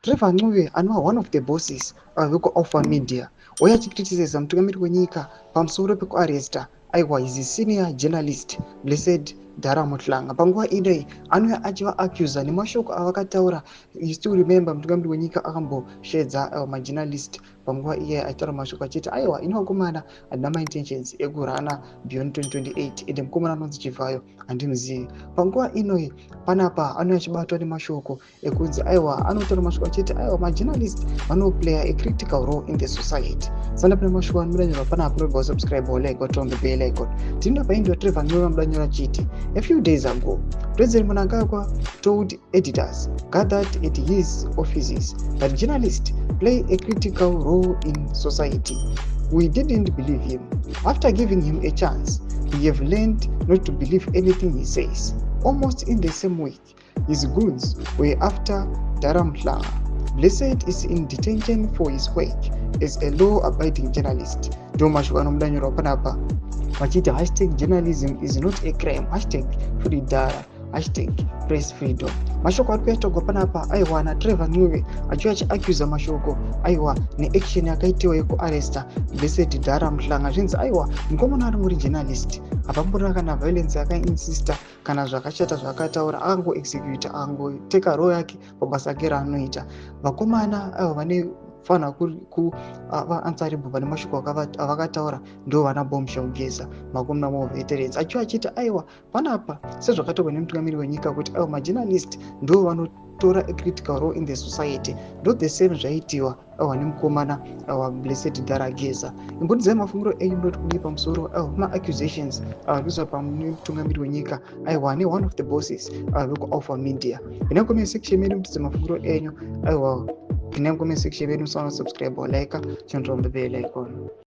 Trevor Ncube anova one of the bosses vekuAlpha Media uye achicriticiza mutungamiri wenyika pamusoro pekuarresta, aiwa, his senior journalist Blessed Dhara Mhlanga. Panguva inoi anouya achivaaccusa nemashoko avakataura. You still remember mutungamiri wenyika akamboshedza majournalist panguva iye achitaura mashoko achiti, "Aiwa, ini vakomana handina maintentions ekurana beyond 2028, ende mukomana anonzi Chivhayo handimuzivi." Panguva inoi panapa anouya achibatwa nemashoko ekunzi, aiwa, anotaura mashoko achiti, aiwa, majournalist vanoplaya a critical role in the society. Sanda pane mashoko anomuda panapa, unobva subscribe or like, turn on the bell icon. Tinoda paindiwa Trevor Ncube vanoda chiti, "A few days ago, President Mnangagwa told editors gathered at his offices that journalists play a critical role in society. We didn't believe him. After giving him a chance, we have learned not to believe anything he says. Almost in the same week, his goons were after Dhara Mhlanga. Blessed is in detention for his work as a law-abiding journalist." Ndo mashoko anomudanyorwa panapa vachiti #journalism is not a crime, #FreeDhara, #PressFreedom. Mashoko ari kuyatogwa panapa, aiwa, naTrevor Ncube achiuya achiaccusa mashoko, aiwa, neaction yakaitiwa yekuarresta Blessed Dhara Mhlanga. Zvinzi, aiwa, mukomana ari muri journalist, hapamborina kana violence yakainsista kana zvakashata zvaakataura. Akangoexecuta, akangoteka role yake pabasa ake raanoita. Vakomana, aiwa, vane fanira kuvaanswerable pane mashoko avakataura ndo vana Bombshell Geza, makomana maveterans. Achiva achiti, aiwa, panapa sezvakatorwa nemutungamiri wenyika kuti, aiwa, majournalist ndo vanotora a critical role in the society, ndo the same zvaitiwa, aiwa, nemukomana, aiwa, Blessed Dhara Geza. Imbotidzai mafungiro enyu, munoti kudii pamusoro, aiwa, maaccusations ari kuiswa pamutungamiri wenyika, aiwa, neone of the bosses vekuAlpha Media? Ine comment section medu mutidze mafungiro enyu. Aiwa, pinai comment section medu, musaona subscribe or like, chinotora bell icon.